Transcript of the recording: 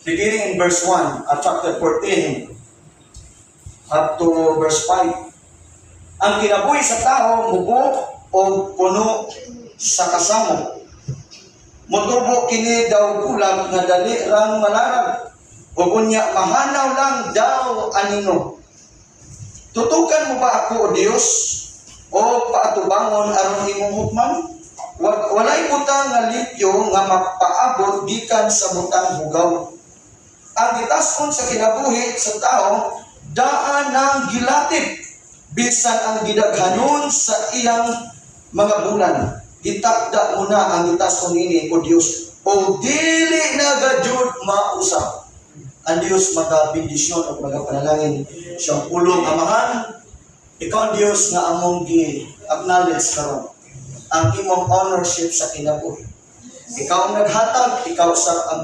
Beginning in verse 1, chapter 14, up to verse 5. Ang kinabuhi sa tao mubo o puno sa kasamok. Motubo kini daw bulag nga dali rang malarag. O unya mahanaw lang daw anino. Tutukan mo ba ako, O Dios? O paatubangon aron imong hukman? Walay butang nga limpyo nga mapaabot gikan sa butang hugaw. Ang gitason sa kinabuhi sa tao daan ng gilatip bisan ang gidaghanon sa iyang mga bulan. Gitakda mo na ang gitason nini, O Dios, o dili na gajud mausab. Ang Dios magabendisyon at magapanalangin siyang pulong. Amahan, ikaw ang Dios nga among gi-acknowledge karon ang imong ownership sa kinabuhi. Ikaw ang naghatag, ikaw sa ang